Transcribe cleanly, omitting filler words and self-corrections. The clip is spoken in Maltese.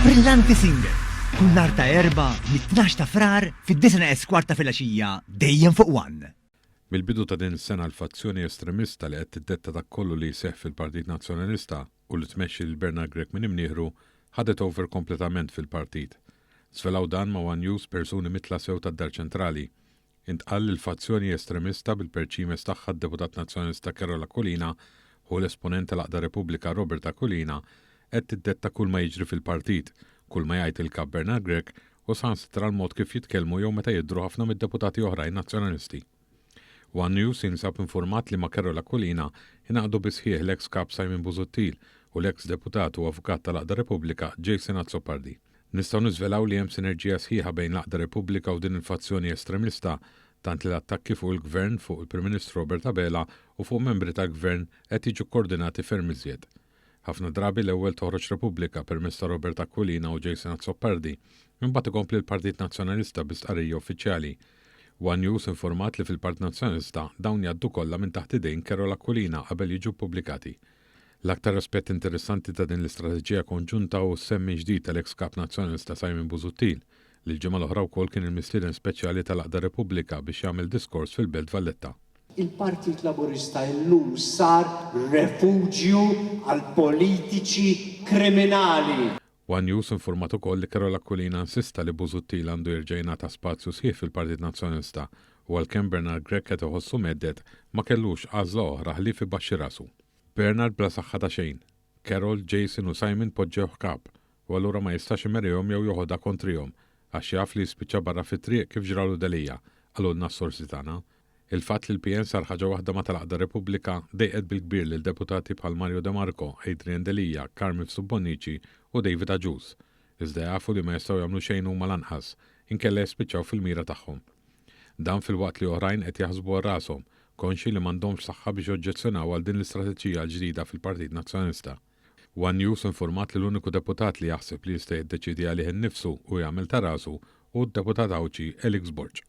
Brillanti Singer, kull nhar ta' Erbgħa mit-tnax ta' Frar fid-disgħa neqes kwart ta' filgħaxija dejjem fuq One. Mill-bidu ta' din is-sena l-fazzjoni estremista li qed tiddetta dak kollu li jseħħ fil-Partit Nazzjonalista u li tmexxi lil Bernard Grech minn imnieħru ħadet over kompletament fil-partit. Żvelaw dan ma' one News persuni mitla sew tad-Dar Ċentrali. Intqal li l-fazzjoni estremista bil-perċimes tagħha d-Deputat Nazzjonalista Karol Aquilina hu l-esponent tal-Għaqda Repubblika Robert Aquilina qed tiddetta kull ma jiġri fil-partit, kull ma jgħid il-Kap Bernard Grech u saħansitra l-mod kif jitkellmu jew meta jidhru ħafna mid-deputati oħrajn Nazzjonalisti. One News jinsab infurmat li ma' Karol Aquilina ingħaqdu bis-sħiħ l-eks Kap Simon Busuttil u l-eks Deputat u Avukat tal-Għaqda Repubblika Jason Azzopardi. Nistgħu niżvelaw li hemm sinerġija sħiħa bejn l-Għaqda Repubblika u din il-fazzjoni estremista, tant li l-attakki fuq il-Gvern, fuq il-Prim Ministru Robert Abela u fuq membri tal-Gvern qed jiġu kkordinati ferm iżjed. Ħafna drabi l-ewwel toħroġ Repubblika permezz ta' Robert Aquilina u Jason Azzopardi, imbagħad ikompli l-Partit Nazzjonalista bi stqarrija uffiċjali. One News informat li fil-Partit Nazzjonalista dawn jgħaddu kollha minn taħt idejn Karol Aquilina qabel jiġu ppubblikati. L-aktar aspett interessanti ta' din l-istrateġija konġunta hu s-sehem minn ġdid tal-eks Kap Nazzjonalista Simon Busuttil, li l-ġimgħa l-oħra wkoll kien il-mistieden speċjali tal-Għaqda Repubblika biex jagħmel diskors fil-Belt Valletta. Il-Partit Laburista illum sar refuġju għal politiċi kriminali. One News infurmat ukoll li Karol Aquilina insista li Busuttil għandu jerġa' jingħata spazju sħiħ fil-Partit Nazzjonalista u għalkemm Bernard Grech qed iħossu mhedded, ma kellux għażla oħra ħlief ibaxxi rasu. Bernard bla saħħa ta' xejn. Karol, Jason u Simon poġġewh kap u allura ma jistax imerihom jew joħodha kontrihom għax jaf li jispiċċa barra fit-triq kif ġralu Delia, qalulna s-sorsi tagħna. Il-fatt li l-PN sar ħaġa waħda ma' tal-Għaqda Repubblika dejqet bil-kbir lil deputati bħal Mario De Marco, Adrian Delia, Carm Mifsud Bonnici u David Agius. Iżda jafu li ma jistgħu jagħmlu xejn huma lanqas, inkella jispiċċaw fil-mira tagħhom. Dan filwaqt li oħrajn qed jaħsbu għal rashom, konxji li m'għandhomx saħħa biex joġġezzjonaw għal din l-istrateġija l-ġdida fil-Partit Nazzjonalista. One News informat li l-uniku deputat li jaħseb li jista' jiddeċiedi għalih innifsu u jagħmel ta' rasu hu d-deputat Għawdxi Alex Borg.